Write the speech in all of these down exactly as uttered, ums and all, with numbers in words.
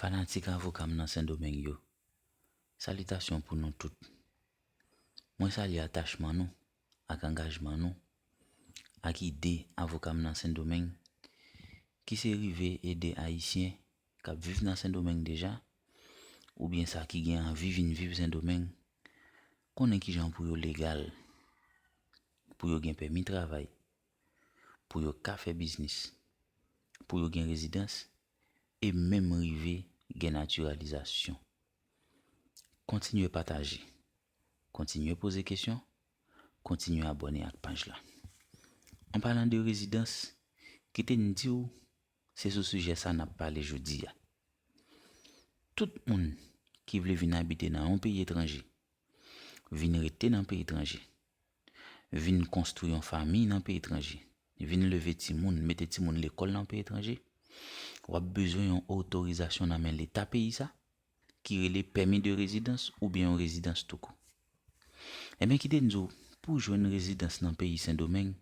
Fanatik avoka m nan Sendomeng yo, salitasyon pou nou tout. Mwen salye atachman nou ak angajman nou ak ide avoka m nan Sendomeng, ki se rive ede Ayisyen k ap viv nan Sendomeng deja, oubyen sa ki gen anvi vin viv Sendomeng, konnen kijan pou yo legal, pou yo gen pèmi travay, pou yo ka fè biznis, pou yo gen rezidans, e menm rive gen natiralizasyon. Kontinye pataje, kontinye poze kesyon, kontinye abòne ak paj la. An palan de rezidans, kite n di w, se sou sijè sa n ap pale jodi a. Tout moun ki vle vin abite nan yon peyi etranje, vin rete nan peyi etranje, vin konstwi yon fanmi nan peyi etranje, vin leve timoun, mete timoun lekòl nan peyi etranje, w ap bezwen yon otorizasyon nan men Leta peyi sa, ki rele pèmi de rezidans oubyen yon rezidans toukou. Ebyen, kite n di w, pou w jwenn rezidans nan peyi Sendomeng,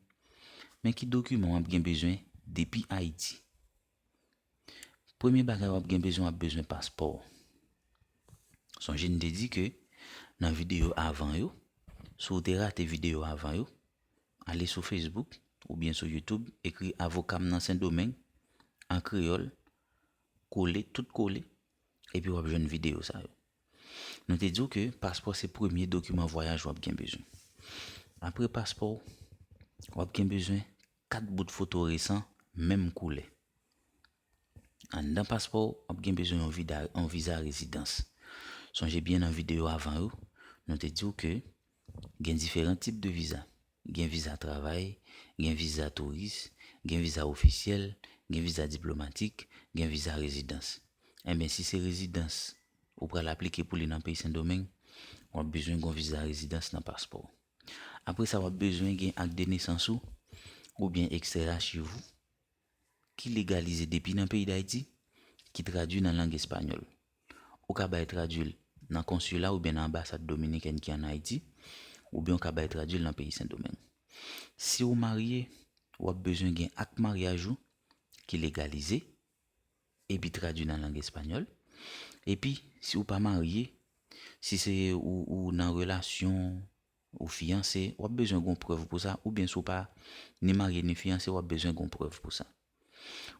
men ki dokiman w ap gen bezwen depi Ayiti. Premye bagay w ap gen bezwen, w ap bezwen paspò w. Sonje n te di ke nan videyo avan yo, si w te rate videyo avan yo, ale sou Facebook oubyen sou YouTube, ekri Avoka m nan Sendomeng an kreyòl, kole, tout kole, epi w ap jwenn videyo sa yo. Nou te di w ke paspò se premye dokiman vwayaj w ap gen bezwen. Apre paspò, w ap gen bezwen kat bout foto resan, menm koulè. Anndan paspò, w ap gen bezwen yon vida, yon viza rezidans. Sonje byen nan videyo avan yo, nou te di w ke gen diferan tip de viza. Gen viza travay, gen viza touris, gen viza ofisyèl, gen viza diplomatik, gen viza rezidans. Enben, si se rezidans ou pral aplike pou li nan peyi Sendomeng, w ap bezwen gen yon viza rezidans nan paspò w. Apre sa, w ap bezwen gen ak de nesans ou oubyen ekstrè achiv ou ki legalize depi nan peyi Dayiti, ki tradui nan lang espanyòl. Ou ka bay tradui l nan konsila oubyen nan anbasad dominikèn ki ann Ayiti, oubyen ou ka bay tradui l nan peyi Sendomeng. Si w marye, w ap bezwen gen ak maryaj ou ki legalize epi tradui nan lang espanyòl. Epi, si w pa marye, si se ou, ou nan relasyon, ou fiyanse, w ap bezwen gen yon prèv pou sa, oubyen si w pa ni marye ni fiyanse, w ap bezwen gen yon prèv pou sa.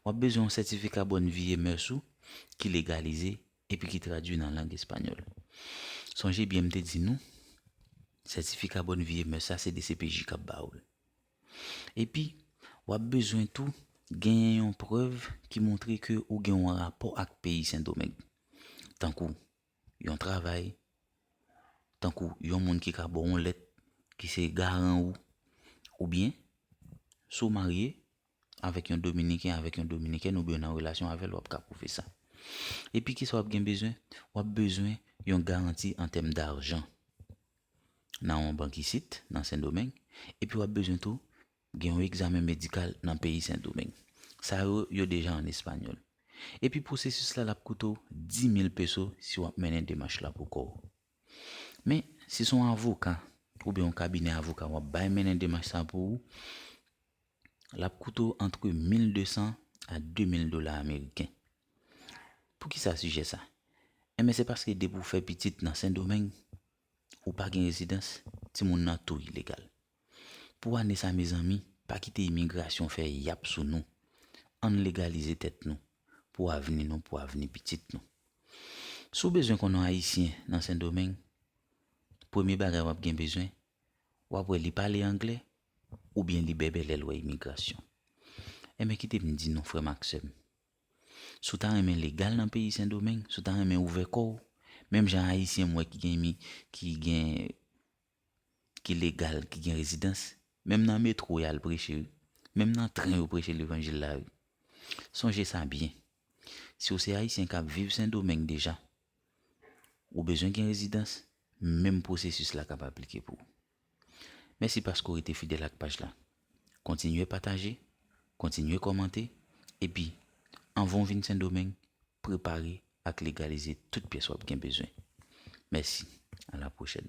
W ap bezwen yon sètifika bòn vi e mès ou ki legalize epi ki tradui nan lang espanyòl. Sonje byen m te di nou, sètifika bòn vi e mès sa se D C P J k ap ba w l. Epi, w ap bezwen tou genyen yon prèv ki montre ke ou gen yon rapò ak peyi Sendomeng. Tankou yon travay, tankou yon moun ki ka ba w yon lèt ki se garan ou, oubyen si w marye avèk yon dominiken, avèk yon dominikèn, oubyen w nan relasyon avè l, w ap ka pwouve sa. Epi kisa w ap gen bezwen? W ap bezwen yon garanti an tèm dajan nan yon bank isit, nan Sendomeng, epi w ap bezwen tou gen yon egzamen medikal nan peyi Sendomeng. Sa yo, yo deja an espanyòl. Epi pwosesis la, l ap koute w dis mil peso si w ap mennen demach la pou kò w. Men, si se yon avoka oubyen yon kabinè avoka w ap bay mennen demach sa pou ou, l ap koute w antre mil de san a de mil dola ameriken. Poukisa sijè sa? Enben, se paske depi w fè pitit nan Sendomeng, ou pa gen rezidans, timoun nan tou ilegal. Pou ane sa, mezanmi, pa kite imigrasyon fè yap sou nou. Ann legalize tèt nou pou avni nou, pou avni pitit nou. Si w bezwen konn yon Ayisyen nan Sendomeng, premye bagay w ap gen bezwen, w ap wè li pale anglè oubyen li bèbè lè l wè imigrasyon. Enben, kite m di nou, frè m ak sè m, si w ta renmen legal nan peyi Sendomeng, si w ta renmen ouvè kò w, menm jan Ayisyen m wè ki gen mi-, ki gen, ki legal, ki gen rezidans, menm nan metwo y al preche wi, menm nan tren yo preche levanjil la wi. Sonje sa byen, si w se Ayisyen k ap viv Sendomeng deja, ou bezwen gen rezidans, menm pwosesis la k ap aplike pou ou. Mèsi paske w rete fidèl ak paj la. Kontinye pataje, kontinye kòmante, epi, anvan w vin Sendomeng, prepare ak legalize tout pyès w ap gen bezwen. Mèsi, a la pwochèn.